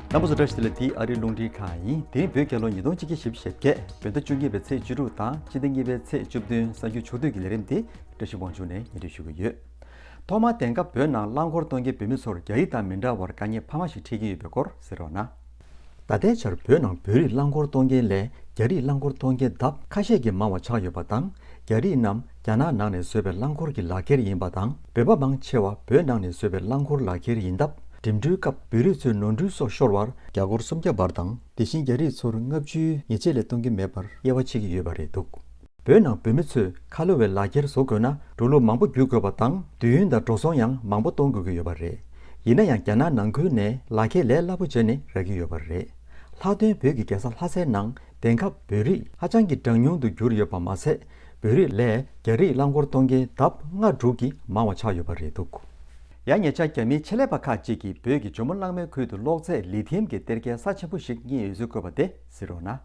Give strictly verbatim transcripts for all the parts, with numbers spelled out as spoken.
རྣམ་པ་ཚོ་བཀྲ་ཤིས་བདེ་ལེགས། འདི་ཨ་རིའི་རླུང་འཕྲིན་ཁང་ཡིན། དེ་རིང་བོད་རྒྱལ་ལོ་ཉིས་སྟོང་ཆིག་བརྒྱ་བཞི་བཅུ་ཞེ་བརྒྱད། བོད་ཟླ་བཅུ་གཉིས་པའི་ཚེས་བཅུ་དྲུག་དང་ཕྱི་ཟླ་གཉིས་པའི་ཚེས་བཅུ་བདུན་གསར་འགྱུར་ཕྱོགས་བསྡུས་ཀྱི་ལས་རིམ་འདི་བཀྲ་ཤིས་དབང་ཕྱུག་ནས་སྙན་སྒྲོན་ཞུ་གི་ཡོད། ཐོག་མར་དེང་སྐབས་བོད་ནང་རླངས་འཁོར་གཏོང་མཁན་བོད་མི་ཚོར་རྒྱ་རིགས་དང་མི་འདྲ་བར་དཀའ་ངལ་འཕར་མ་ཞིག་འཕྲད་ཀྱི་ཡོད་པའི་སྐོར་གསན་རོགས་གནང་། ད་ལྟའི་ཆར་བོད་ནང་བོད་རིགས་རླངས་འཁོར་གཏོང་མཁན་ལས་རྒྱ་རིགས་རླངས་འཁོར་གཏོང་མཁན་ལྡབ་ཁ་ཤས་ཀྱིས་མང་བ་ཆགས་ཡོད་པ་དང་། རྒྱ་རིགས་རྣམས་རྒྱ་ནག་ནང་ནས་བཟོས་པའི་རླངས་འཁོར་གྱི་ལག་འཁྱེར་ཡིན་པ་དང་། བོད་པ་མང་ཆེ་བ་བོད་ནང་ནས་བཟོས་པའི་རླངས་འཁོར་ལག་འཁྱེར་ཡིན་སྟབས། འགྲིམ་འགྲུལ་སྐབས་བོད་རིགས་ཚོའི་ནོར་འཁྲུལ་སོགས་ཤོར་བར་རྒྱ་སྒོར་སུམ་བརྒྱ་བར་དང་། དེ་བཞིན་རྒྱ་རིགས་ཚོར་ལྔ་བཅུའི་ཉེས་ཆད་ལས་གཏོང་གི་མེད་པར་དབྱེ་བ་ཕྱེ་གི་ཡོད་པ་རེད་འདུག་བོད་ནང་བོད་མི་ཚོས་ཁ་ལོ་བའི་ལག་འཁྱེར་བཟོ་དགོས་ན་འགྲོ་ལུགས་མང་པོ་བརྒྱུད་དགོས་པ་དང་། དུས་ཡུན་དང་འགྲོ་སོང་ཡང་མང་པོ་གཏོང་དགོས་ཀྱི་ཡོད་པ་རེད། ཡིན་ན་ཡང་རྒྱ་ནག་ནང་ཁུལ་ནས་ལག་འཁྱེར་ལས་སླ་པོ་བྱས་ནས་རག་གི་ཡོད་པ་རེད། ལྷག་དོན་བོད་ཀྱི་རྒྱལ་ས་ལྷ་སའི་ནང་དེང་སྐབས་བོད་རིགས་ཧ་ཅང་གི་གྲངས་ཉུང་དུ་གྱུར་ཡོད་པ་མ་ཟད། བོད་རིགས་ལས་རྒྱ་རིགས་རླངས་འཁོར་གཏོང་མཁན་ལྡབ་ལྔ་དྲུག་གིས་མང་བ་ཆགས་ཡོད་པ་རེད་འདུག་ཡང་ཉེ་ཆར་རྒྱ་མིའི་ཆེད་ལས་པ་ཁག་ཅིག་གིས་བོད་ཀྱི་ཇོ་མོ་གླང་མའི་ཁུལ་དུ་གློག་རྫས་ལི་ཐི་ཡམ་གྱི་གཏེར་ཁའི་ས་ཆེན་པོ་ཞིག་རྙེད་ཡོད་ཚུལ་བཀོད་པ་དེ་གཟིགས་རོགས་གནང་།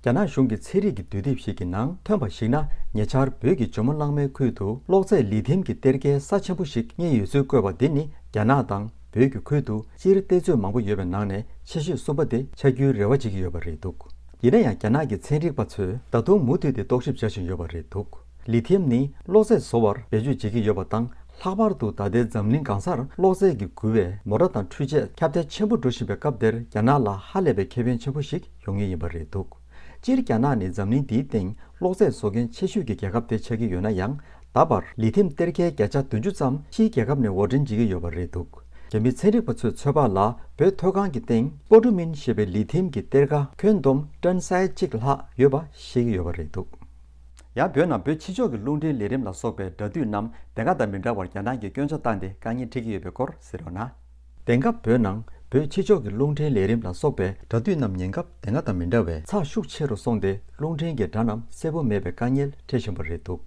རྒྱ་ནག་གཞུང་གི་ཚན་རིག་གི་དུས་དེབ་ཞིག་གི་ནང་ཐོན་པར་གཞིགས་ན། ཉེ་ཆར་བོད་ཀྱི་ཇོ་མོ་གླང་མའི་ཁུལ་དུ་གློག་རྫས་ལི་ཐི་ཡམ་གྱི་གཏེར་ཁའི་ས་ཆེན་པོ་ཞིག་རྙེད་ཡོད་ཚུལ་བཀོད་པ་འདི་ནི། རྒྱ་ནག་དང་བོད་ཀྱི་ཁུལ་དུ་སྤྱིར་གཏེར་མཛོད་མང་པོ་ཡོད་པའི་ནང་ནས་ཆེ་ཤོས་གསུམ་པ་དེ་ཆགས་རྒྱུའི་རེ་བ་བྱེད་ཀྱི་ཡོད་པ་རེད་འདུག་ཡིན་ན་ཡང་། རྒྱ་ནག་གི་ཚན་རིག་པ་ཚོས་ད་དུང་མུ་མཐུད་དེ་རྟོག་ཞིབ་བྱ་བཞིན་ཡོད་པ་རེད་འདུག་ལི་ཐི་ཡམ་ནི་གློག་རྫས་བཟོ་བར་བེད་སྤྱོད་བྱེད་ཀྱི་ཡོད་པ་དང་། ལྷག་པར་དུ་ད་ལྟའི་འཛམ་གླིང་གང་སར་གློག་རྫས་ཀྱིས་བསྒུལ་བའི་མོ་ཊ་དང་འཕྲུལ་ཆས་ཁྱབ་གདལ་ཆེན་པོ་འགྲོ་བཞིན་པའི་སྐབས་དེར། རྒྱ་ནག་ལ་ཧ་ལས་པའི་ཁེ་ཕན་ཆེན་པོ་ཞིག་ཡོང་ངེས་ཡིན་པ་རེད་འདུག་སྤྱིར་རྒྱ་ནག་ནི་འཛམ་གླིང་འདིའི་སྟེང་གློག་རྫས་བཟོ་མཁན་ཆེ་ཤོས་ཀྱི་རྒྱལ་ཁབ་དེ་ཆགས་ཀྱི་ཡོད་ན་ཡང་། ད་བར་ལི་ཐི་ཡམ་གཏེར་ཁའི་བརྒྱ་ཆ་བདུན་ཅུ་ཙམ་ཕྱིའི་རྒྱལ་ཁབ་ནས་འོར་འདྲེན་བྱེད་ཀྱི་ཡོད་པ་རེད་འདུག་རྒྱ་མི་ཚན་རིག་པ་ཚོའི་ཚོད་དཔག་ལ། བོད་མཐོ་སྒང་གི་སྟེང་སྤོ་ཊུ་མིན་ཞེས་པའི་ལི་ཐི་ཡམ་གྱི་གཏེར་ཁ་ཁྱོན་བསྡོམས་ཊོན་སའི་གཅིག་ལྷག་ཡོད་པ་ཤེས་ཀྱི་ཡོད་པ་རེད་འདུག་ཡང་། བོད་ནང་བོད་ཕྱི་ཕྱོགས་ཀྱི་རླུང་འཕྲིན་ལས་རིམ་ལ་སོགས་པའི་སྒྲ་སྡུད་རྣམས་དེ་སྔ་དང་མི་འདྲ་བར་རྒྱ་ནག་གིས་སྐྱོན་ཆ་བཏང་སྟེ་དཀའ་ངལ་འཕྲད་ཀྱི་ཡོད་པའི་སྐོར་གཟིགས་རོགས་གནང་། དེང་སྐབས་བོད་ནང་བོད་ཕྱི་ཕྱོགས་ཀྱི་རླུང་འཕྲིན་ལས་རིམ་ལ་སོགས་པའི་སྒྲ་སྡུད་རྣམས་ཉེན་སྐབས་དེ་སྔ་དང་མི་འདྲ་བའི་ཚགས་ཤུགས་ཆེ་རུ་སོང་སྟེ། རླུང་འཕྲིན་གྱི་སྒྲ་རྣམས་གསལ་པོ་མེད་པའི་དཀའ་ངལ་འཕྲད་བཞིན་པ་རེད་འདུག་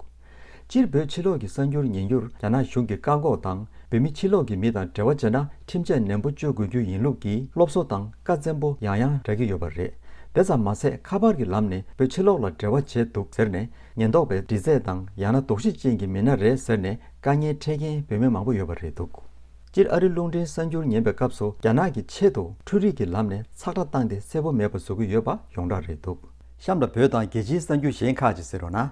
སྤྱིར་བོད་ཕྱི་ལོགས་ཀྱི་གསར་འགྱུར་ཉན་རྒྱུར་རྒྱ་ནག་གཞུང་གིས་བཀག་འགོག་དང་། བོད་མི་ཕྱི་ལོགས་ཀྱི་མི་དང་འབྲེལ་བ་བྱས་ན་ཁྲིམས་ཆད་ནན་པོ་གཅོད་དགོས་རྒྱུ་ཡིན་ལུགས་ཀྱི་སློབ་གསོ་དང་བཀའ་བཙན་པོ་ཡང་ཡང་རག་གི་ཡོད་པ་རེད། དེ་ཙམ་མ་ཟད། ཁ་པར་གྱི་ལམ་ནས་བོད་ཕྱི་ལོགས་ལ་འབྲེལ་བ་བྱས་འདུག་ཟེར་ནས། ཉེན་རྟོག་པའི་འདྲི་རྩད་དང་། ཡང་ན་དོགས་གཞི་ཅན་གྱི་མི་སྣ་རེད་ཟེར་ནས་དཀའ་ངལ་འཕྲད་མཁན་བོད་མི་མང་པོ་ཡོད་པ་རེད་འདུག་སྤྱིར་ཨ་རིའི་རླུང་འཕྲིན་གསར་འགྱུར་ཉན་པའི་སྐབས་སུ། རྒྱ་ནག་གི་ཆེད་དུ་འཕྲུལ་རིག་གི་ལམ་ནས་ཚགས་ཁྲ་བཏང་སྟེ་གསལ་པོ་མེད་པ་བཟོ་གི་ཡོད་པ་ཡོངས་གྲགས་རེད་འདུག་གཤམ་ལ་བོད་དང་རྒྱལ་སྤྱིའི་གསར་འགྱུར་གཞན་ཁག་ཅིག་གཟིགས་རོགས་གནང་།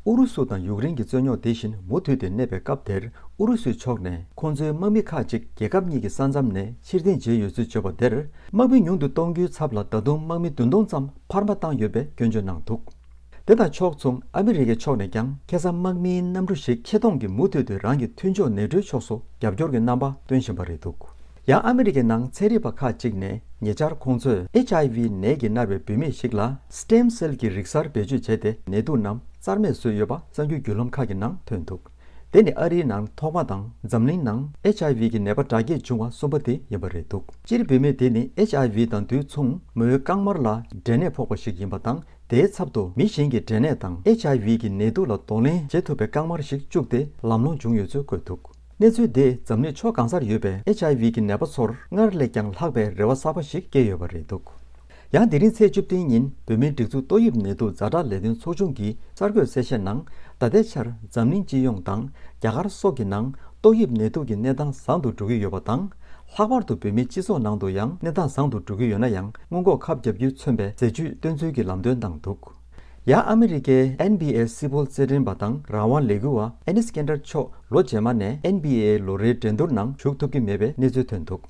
ཨུ་རུ་སུ་དང་ཡུཀ་རེན་གྱི་རྩོད་རྙོག་དེ་བཞིན་མུ་མཐུད་དེ་གནས་པའི་སྐབས་དེར། ཨུ་རུ་སུའི་ཕྱོགས་ནས་ཁོང་ཚོའི་དམག་མི་ཁག་ཅིག་རྒྱལ་ཁབ་གཉིས་ཀྱི་ས་མཚམས་ནས་ཕྱིར་འཐེན་བྱས་ཡོད་ཚུལ་བརྗོད་པ་དེར། དམག་མི་ཉུང་དུ་གཏོང་རྒྱུའི་ཚབ་ལ་ད་དུང་དམག་མི་བདུན་སྟོང་ཙམ་འཕར་མ་བཏང་ཡོད་པའི་སྐྱོན་བརྗོད་གནང་འདུག་དེ་དང་ཕྱོགས་མཚུངས། ཨ་མི་རི་ཀའི་ཕྱོགས་ནས་ཀྱང་ཁ་སང་དམག་མིའི་གནམ་གྲུ་ཞིག་ཆེ་མཐོང་གིས་མུ་མཐུད་དུ་རང་གི་མཐུན་ཕྱོགས་ནེ་ཊོའི་ཕྱོགས་སུ་རྒྱབ་སྐྱོར་གྱི་རྣམ་པ་སྟོན་བཞིན་པ་རེད་འདུག་ཡང་ཨ་མི་རི་ཀའི་ནང་ཚན་རིག་པ་ཁག་ཅིག་ནས། ཉེ་ཆར་ཁོང་ཚོས་ཨེཆ་ཨའི་ཝི་ནད་ཀྱིས་མནར་བའི་བུད་མེད་ཞིག་ལ་སི་ཊེམ་སེལ་གྱི་རིགས་གསར་བེད་སྤྱོད་བྱས་ཏེ། ནད་དུག་རྣམས་རྩར་མེད་བཟོས་ཡོད་པ་གསར་འགྱུར་བརྒྱུད་ལམ་ཁག་གི་ནང་ཐོན་འདུག་དེ་ནི་ཨ་རིའི་ནང་ཐོག་མ་དང་། འཛམ་གླིང་ནང་ཨེཆ་ཨའི་ཝི་གི་ནད་པ་དྲག་སྐྱེད་བྱུང་བ་གསུམ་པ་དེ་ཡིན་པ་རེད་འདུག་སྤྱིར་བུད་མེད་དེ་ནི་ཨེཆ་ཨའི་ཝི་དང་དུས་མཚུངས་མོའི་རྐང་དམར་ལ་འབྲས་ནད་ཕོག་པ་ཞིག་ཡིན་པ་དང་། དེའི་ཚབ་ཏུ་མི་གཞན་གྱི་འབྲས་ནད་དང་ཨེཆ་ཨའི་ཝི་གི་ནད་དུག་ལ་གདོང་ལེན་བྱེད་ཐུབ་པའི་རྐང་དམར་ཞིག་བཅུག་སྟེ་ལམ་ལྷོང་བྱུང་ཡོད་ཚུལ་བཀོད་འདུག་གནས་ཚུལ་དེས་འཛམ་གླིང་ཕྱོགས་གང་སར་ཡོད་པའི་ཨེཆ་ཨའི་ཝི་གི་ནད་པ་ཚོར་སྔར་ལས་ཀྱང་ལྷག་པའི་རེ་བ་གསར་པ་ཞིག་སྐྱེས་ཡོད་པ་རེད་འདུག་ཡང་། དེ་རིང་ཚེས་བཅུ་བདུན་ཉིན་བོད་མིའི་སྒྲིག་འཛུགས་ཏོག་དབྱིབས་ནད་དུག་ཛ་དྲག་ལས་དོན་ཚོགས་ཆུང་གིས་གསར་འགོད་གསལ་བཤད་ནང་། ད་ལྟའི་ཆར་འཛམ་གླིང་སྤྱི་ཡོངས་དང་རྒྱ་གར་སོགས་ཀྱི་ནང་ཏོག་དབྱིབས་ནད་དུག་གི་གནས་སྟངས་བཟང་དུ་འགྲོ་གི་ཡོད་པ་དང་། ལྷག་པར་དུ་བོད་མིའི་སྤྱི་ཚོགས་ནང་དུ་ཡང་གནས་སྟངས་བཟང་དུ་འགྲོ་གི་ཡོད་ན་ཡང་། སྔོན་འགོག་ཁབ་བརྒྱབ་རྒྱུའི་མཚོན་པའི་རྫས་བཅུད་སྟོན་ཚུལ་གྱི་ལམ་སྟོན་བཏང་འདུག་ཡང་ཨ་མི་རི་ཀའི་ཨེན་བྷི་ཨེ་སིལ་སྤོལ་རྩེད་འགྲན་པ་དང་རང་དབང་ལས་འགུལ་བ་ཨེ་ནི་སི་ཀན་ཌར་མཆོག་ལོ་རྗེས་མ་ནས་ཨེན་བྷི་ཨེ་ལོ་རེའི་འགྲན་བསྡུར་ནང་ཞུགས་ཐུབ་ཀྱི་མེད་པའི་གནས་ཚུལ་ཐོན་འདུག་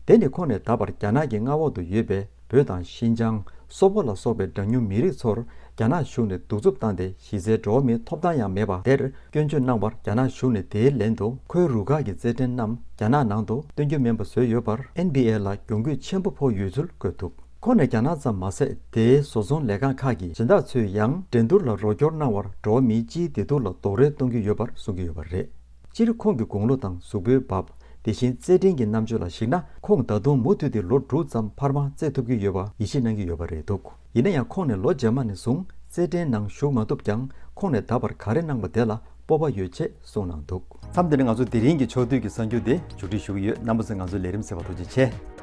དེ་ནི་ཁོང་ནས་ད་བར་རྒྱ་ནག་གི་མངའ་འོག་ཏུ་ཡོད་པའི་བོད་དང་ཤིན་ཅང་། སོག་པོ་ལ་སོགས་པའི་གྲངས་ཉུང་མི་རིགས་ཚོར་རྒྱ་ནག་གཞུང་ནས་གདུག་རྩུབ་བཏང་སྟེ་གཞི་རྩའི་འགྲོ་བ་མིའི་ཐོབ་ཐང་ཡང་མེད་པ་དེར་སྐྱོན་བརྗོད་གནང་བར། རྒྱ་ནག་གཞུང་ནས་དེའི་ལན་དུ་ཁོའི་རུ་ཁག་གི་རྩེད་འགྲན་རྣམས་རྒྱ་ནག་ནང་དུ་སྟོན་རྒྱུ་མིན་པ་བཟོས་ཡོད་པར་ཨེན་བྷི་ཨེ་ལ་གྱོང་གུད་ཆེན་པོ་ཕོག་ཡོད་ཚུལ་བཀོད་འདུག་ཁོང་ནས་རྒྱ་ནག་ཙམ་མ་ཟད། དེའི་བཟོ་ཚོང་ལས་ཁང་ཁག་གི་སྦྱིན་བདག་ཚོས་ཡང་འགྲན་བསྡུར་ལ་རོགས་སྐྱོར་གནང་བར་འགྲོ་བ་མིའི་སྤྱིའི་བདེ་སྡུག་ལ་རྡོག་རོལ་གཏོང་གི་ཡོད་པར་གསུང་གི་ཡོད་པ་རེད། སྤྱིར་ཁོང་གི་དགུང་ལོ་དང་གཟུགས་པོའི་བབ། དེ་བཞིན་རྩེད་འགྲན་གྱི་རྣམ་དཔྱོད་ལ་གཞིགས་ན། ཁོང་ད་དུང་མུ་མཐུད་དེ་ལོ་དྲུག་ཙམ་འཕར་མ་རྩེད་ཐུབ་ཀྱི་ཡོད་པ་ཡིད་ཆེས་གནང་གི་ཡོད་པ་རེད་འདུག་ཡིན་ན་ཡང་། ཁོང་ནས་ལོ་རྗེས་མ་ནས་བཟུང་རྩེད་འགྲན་ནང་ཞུགས་མ་ཐུབ་ཀྱང་། ཁོང་ནས་ད་བར་ག་རེ་གནང་པ་དེ་ལ་སྤོབས་པ་ཡོད་ཅེས་གསུངས་གནང་འདུག་མཚམས་འདི་ནས་ང་ཚོ་དེ་རིང་གི་ཕྱོགས་བསྡུས་ཀྱི་གསར་འགྱུར་དེ་མཇུག་སྒྲིལ་ཞུ་གི་ཡོད། རྣམ་པ་ཚོས་ང་ཚོའི་ལས་རིམ་གསན་པར་ཐུགས་རྗེ་ཆེ།